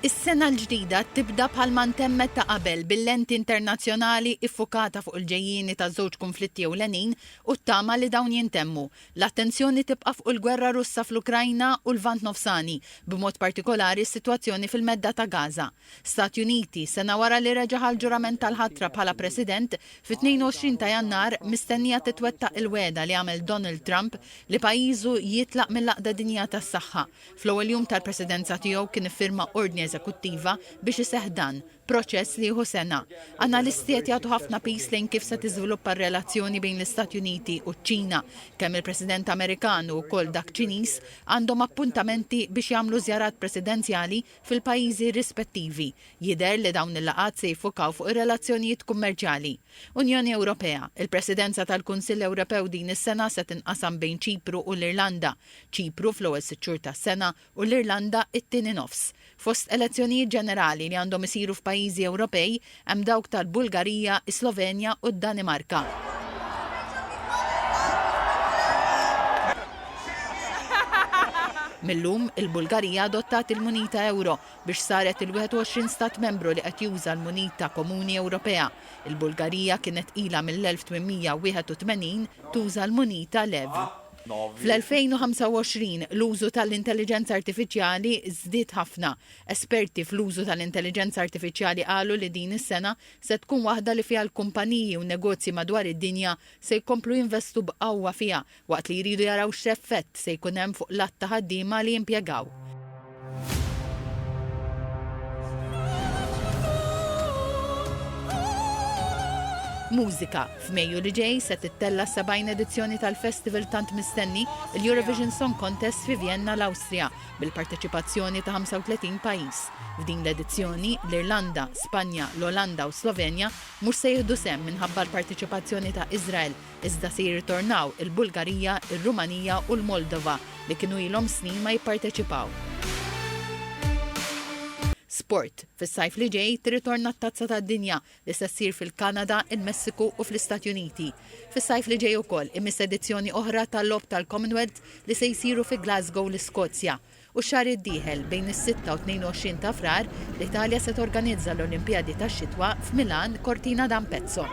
Is-sena l-ġdida tibda bħalma ntemmet ta' qabel bil-lenti internazzjonali iffukata fuq il-ġejjieni ta' żewġ kunflitti ewlenin u t-tama li dawn jintemmu. L-attenzjoni tibqa' fuq il-gwerra Russa fl-Ukrajna u l-Lvant Nofsani, b'mod partikolari s-sitwazzjoni fil-Medda ta' Gaza. Stati Uniti, sena wara li reġa' ħa l-ġurament tal-ħatra bħala President, fit-22 ta' Jannar mistennija titwettaq il-wegħda li għamel Donald Trump li pajjiżu jitlaq mill-Għaqda Dinjija tas-Saħħa. Fl-ewwel jum tal-presidenza tiegħu kien iffirma ordni eżekuttiva biex iseħħ dan, proċess li jieħu sena. Analisti qed jagħtu ħafna piż lejn kif se tiżviluppa r-relazzjoni bejn l-Istati Uniti u ċ-Ċina. Kemm il-President Amerikan u wkoll dak Ċiniż għandhom appuntamenti biex jagħmlu żjarat presidenzjali fil-pajjiżi rispettivi. Jidher li dawn il-laqgħat se jiffukaw fuq ir-relazzjonijiet kummerċjali. Unjoni Ewropea, Il-Presidenza tal-Kunsill Ewropew din is-sena se tinqasam bejn Ċipru u l-Irlanda. Ċipru fl-ewwel sitt xhur tas-sena u l-Irlanda it-tieni nofs. Fost elezzjonijiet ġenerali li għandhom isiru f'pajjiżi Ewropej hemm dawk tal-Bulgarija, is-Slovenja u d-Danimarka. Mil-lum, il-Bulgarija adottat il-munita ewro biex saret il-21 stat membru li qed juża l-munita komuni Ewropea. Il-Bulgarija kienet ilha mill-1881 tuża l-munita lev. Fl-2025, l-użu tal-intelliġenza artifiċjali żdied ħafna. Esperti fl-użu tal-intelliġenza artifiċjali qalu li din is-sena se tkun waħda li fiha l-kumpaniji u negozji madwar id-dinja se jkomplu jinvestu b'qawwa fiha waqt li jridu jaraw x'effett se jkun hemm fuq l-għadd ta' ħaddiema li jimpjegaw. Mużika, F'Mejju li ġej se tittella' s-70 edizzjoni tal-festival tant mistenni, il-Eurovision Song Contest fi Vjenna, l-Awstrija, bil-parteċipazzjoni ta' 35 pajjiż. F'din l-edizzjoni, l-Irlanda, Spanja, l-Olanda u Slovenja mhux se jieħdu sehem minħabba l-parteċipazzjoni ta' Iżrael, iżda se jirritornaw il-Bulgarija, ir-Rumanija u l-Moldova li kienu ilhom snin ma jipparteċipaw. Sport, Fis-sajf li ġej tirritorna t-Tazza tad-Dinja li se ssir fil-Kanada, il-Messiku u fl-Istati Uniti. Fis-sajf li ġej ukoll imiss edizzjoni oħra tal-Logħob tal-Commonwealth li se jsiru fi Glasgow l-Iskozja. U x-xahar id-dieħel, bejn is-sitta u 22 ta' Frar, l-Italja se torganizza l-Olimpijadi tax-Xitwa f'Milan, Cortina d'Ampezzo.